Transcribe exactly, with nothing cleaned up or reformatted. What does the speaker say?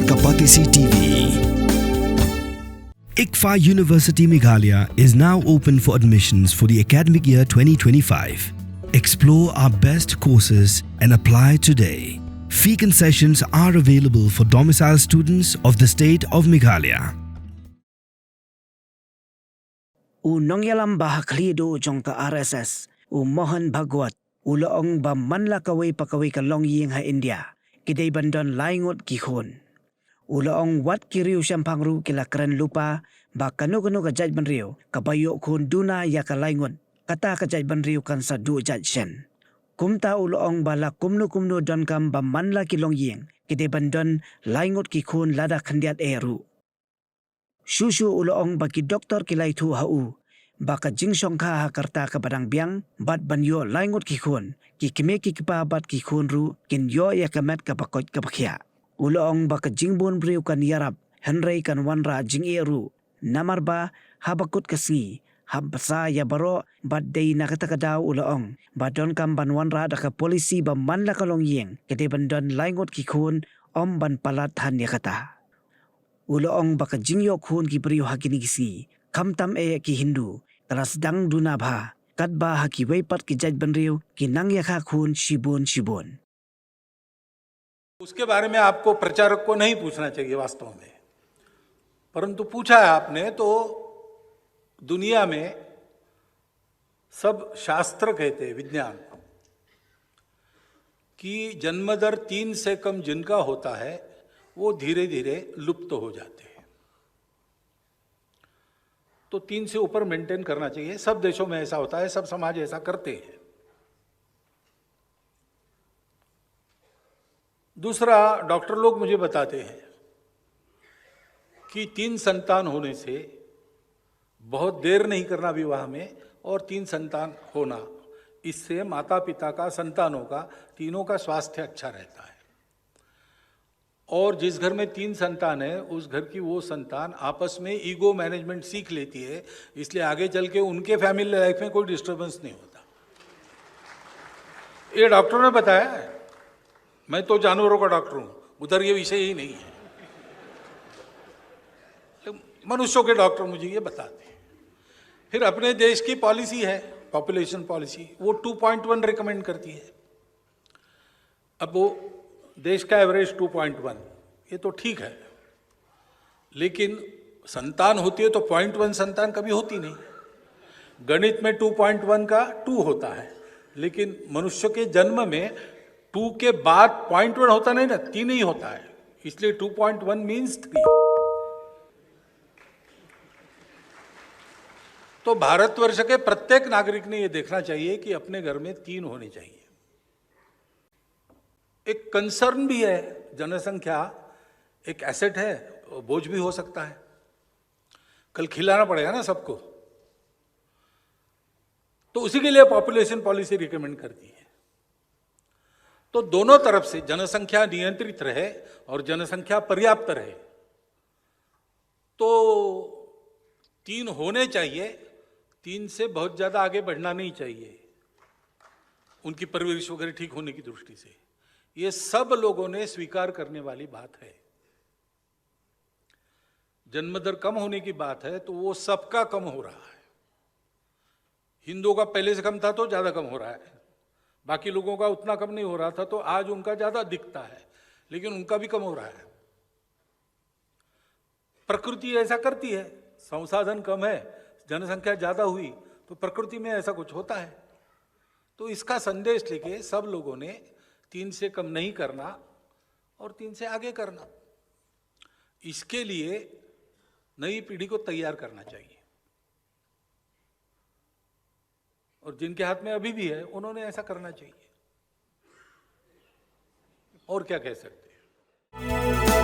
Kapatisi T V. ICFAI University Meghalaya is now open for admissions for the academic year twenty twenty-five. Explore our best courses and apply today. Fee concessions are available for domicile students of the state of Meghalaya. U nongïalam ba ha khlieh duh jong ka R S S, u Mohan Bhagwat, u la ong ba man la kawei pa kawei ka longïing ha India, ki dei ban don lai ngut ki khun. U la ong wat ki riew shemphang ruh ki la kren lypa ba kano kano ka jaitbynriew kaba ïoh khun duna ïa ka lai ngut, kata ka jaitbynriew kan sa duh jait shen. Kumta u la ong ba la kumno kumno donkam ba man la ki longïing ki dei ban don lai ngut ki khun lada khyndiat eh ruh. Shuh shuh u la ong ba ki doktor ki la ïathuh ha u ba ka jingshongkha ha ka rta kaba dang biang bad ban ïoh lai ngut ki khun, ki kmie ki kpa bad ki khun ruh kin ïoh ïa ka met kaba koit kaba khiah. U la ong ba ka jingbun briew kan ïarap, hynrei kan wanrah jingeh ruh. Namar ba haba kut ka sngi, hap bsa ïa baroh, bad dei na kata ka daw u la ong ba donkam ban wanrah da ka polisi ba man la ka longïing ka dei ban don lai ngut ki khun, ym ban palat than ïa kata. U la ong ba ka jingïoh khun ki briew ha kine ki sngi, khamtam eh ki Hindu, ka la sdang duna bha, katba ha kiwei pat ki jaitbynriew ki nang ïakha khun shibun shibun. उसके बारे में आपको प्रचारक को नहीं पूछना चाहिए वास्तव में, परंतु पूछा है आपने, तो दुनिया में सब शास्त्र कहते हैं, विज्ञान, कि जन्म दर तीन से कम जिनका होता है, वो धीरे धीरे लुप्त हो जाते हैं। तो तीन से ऊपर मेंटेन करना चाहिए। सब देशों में ऐसा होता है, सब समाज ऐसा करते हैं। दूसरा, डॉक्टर लोग मुझे बताते हैं कि तीन संतान होने से बहुत देर नहीं करना विवाह में, और तीन संतान होना, इससे माता पिता का, संतानों का, तीनों का स्वास्थ्य अच्छा रहता है। और जिस घर में तीन संतान है, उस घर की वो संतान आपस में ईगो मैनेजमेंट सीख लेती है, इसलिए आगे चल के उनके फैमिली लाइफ में कोई डिस्टरबेंस नहीं होता। ये डॉक्टर ने बताया है, मैं तो जानवरों का डॉक्टर हूं, उधर ये विषय ही नहीं है। मनुष्यों के डॉक्टर मुझे ये बताते हैं। फिर अपने देश की पॉलिसी है, पॉपुलेशन पॉलिसी, वो टू पॉइंट वन रिकमेंड करती है। अब वो देश का एवरेज टू पॉइंट वन, ये तो ठीक है, लेकिन संतान होती है तो पॉइंट वन संतान कभी होती नहीं। गणित में टू पॉइंट वन का टू होता है, लेकिन मनुष्य के जन्म में टू के बाद पॉइंट वन होता नहीं ना, तीन ही होता है, इसलिए टू पॉइंट वन मीन्स थ्री। तो भारतवर्ष के प्रत्येक नागरिक ने यह देखना चाहिए कि अपने घर में तीन होने चाहिए। एक कंसर्न भी है, जनसंख्या एक एसेट है, बोझ भी हो सकता है, कल खिलाना पड़ेगा ना सबको। तो उसी के लिए पॉपुलेशन पॉलिसी रिकमेंड करती है। तो दोनों तरफ से जनसंख्या नियंत्रित रहे और जनसंख्या पर्याप्त रहे, तो तीन होने चाहिए। तीन से बहुत ज्यादा आगे बढ़ना नहीं चाहिए उनकी परवरिश वगैरह ठीक होने की दृष्टि से। ये सब लोगों ने स्वीकार करने वाली बात है। जन्म दर कम होने की बात है, तो वो सबका कम हो रहा है। हिंदुओं का पहले से कम था तो ज्यादा कम हो रहा है, बाकी लोगों का उतना कम नहीं हो रहा था, तो आज उनका ज्यादा दिखता है, लेकिन उनका भी कम हो रहा है। प्रकृति ऐसा करती है, संसाधन कम है, जनसंख्या ज्यादा हुई, तो प्रकृति में ऐसा कुछ होता है। तो इसका संदेश लेके सब लोगों ने तीन से कम नहीं करना और तीन से आगे करना, इसके लिए नई पीढ़ी को तैयार करना चाहिए। और जिनके हाथ में अभी भी है, उन्होंने ऐसा करना चाहिए। और क्या कह सकते हैं?